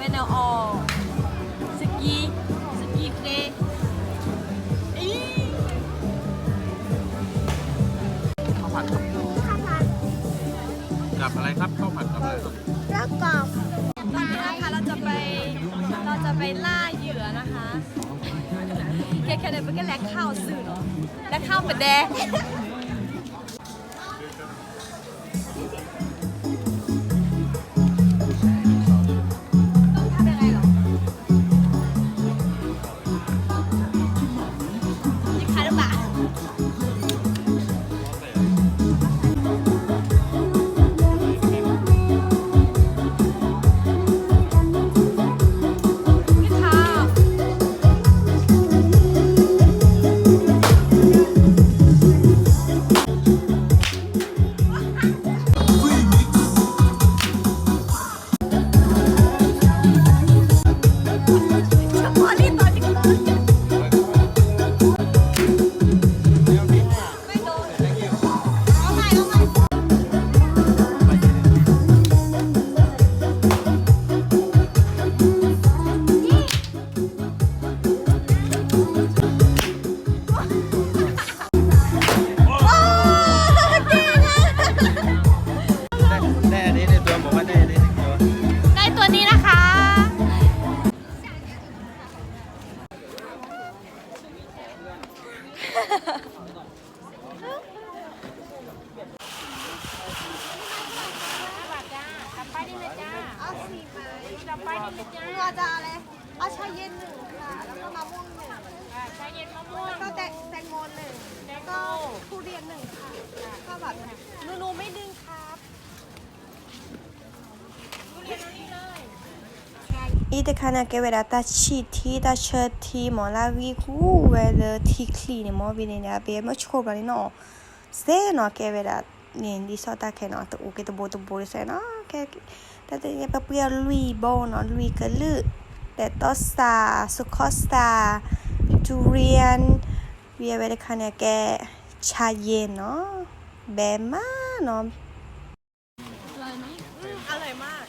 ဝဲန့ၣ်အီၤ စကံ စကံဃ့ အံၤ ข้าวผัดครับ ข้าวผัด กับอะไรครับ ข้าวผัดกับอะไรครับ แล้วก็ วันนี้นะคะเราจะไป เราจะไปล่าเหยื่อนะคะ แค่แค่ไหนมันก็แลกข้าวสื่อเนาะ แลกข้าวปะแด ต้องทำยังไงเหรอ นี่ค่ะหรือเปล่า นี่ค่ะ ได้อันนี้ในตัว บอกว่าได้อันนี้ในตัว ได้ตัวนี้นะคะ เอาสี่ไม้ เอาสี่ไม้ เอาจะเอาอะไร เอาชาเย็นหนึ่งค่ะ แล้วก็มะม่วงหนึ่ง อ่า ชาเย็นมะม่วง แล้วก็แตง แตงโมหนึ่ง แตงโม แล้วก็ทุเรียนหนึ่งค่ะ อ่า ก็แบบ หนู หนูไม่ดึงครับ ทุเรียนเอานี่เลย အံၤတခါန့ၣ် ကဲဝဲဒၣ်တၢ်ဆံၣ်ထံ တၢ်ဆၢထံ မ့ၢ်လၢအဂံၢ်ဟူဝဲလၢထံချံန့ၣ် မ့ၢ်ဝံၤန့ၣ် အဘ့ၣ်မ့ၢ်ဆိးဘျီန့ၣ်နီၤ စဲနီၤ ကဲဝဲဒၣ်န့ၣ် ဒ်သိးတၢ်ခဲနီၤ တအိၣ်က့ၤတဘိတဘိစဲနီၤ ကဲ တၢ်တနံၤပှဲၤပှဲၤအီၤလွံၢ်ဘိနီၤ လွံၢ်ကလုာ် တဲတီစး စူခီစး durian ဝံၤအဝဲတခါန့ၣ် ကဲ ชาเย็นနီၤ ဘဲမးနီၤ อร่อยไหม อืม อร่อยมาก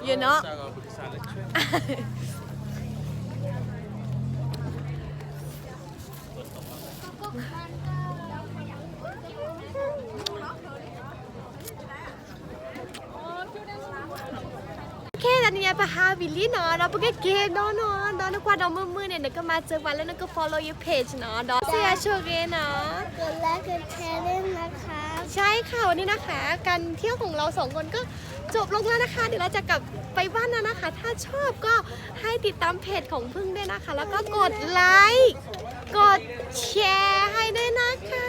เยอะเนาะ โอเค တနံၤအံၤပဟးဝံၤလံနီၤ ဒီးပကက့ၤဒီးနီၤ ဒီးနကွၢ်ဒီးမုာ်မုာ်န့ၣ် နကမၤစၢၤပှၤလၢနက follow your page နီၤ ဒီးဆူညါဆိၣ်ဂ့ၤနီၤ กดไลค์กดแชร์ด้วยนะคะ ใช่ค่ะ วันนี้นะคะ การเที่ยวของเราสองคนก็จบลงแล้วนะคะ เดี๋ยวเราจะกลับไปบ้านแล้วนะคะ ถ้าชอบก็ให้ติดตามเพจของพึ่งด้วยนะคะ แล้วก็กดไลค์ กดแชร์ให้ด้วยนะคะ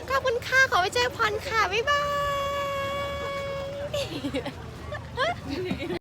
ขอบคุณค่ะ ขอไว้เจอพรค่ะ บ๊ายบาย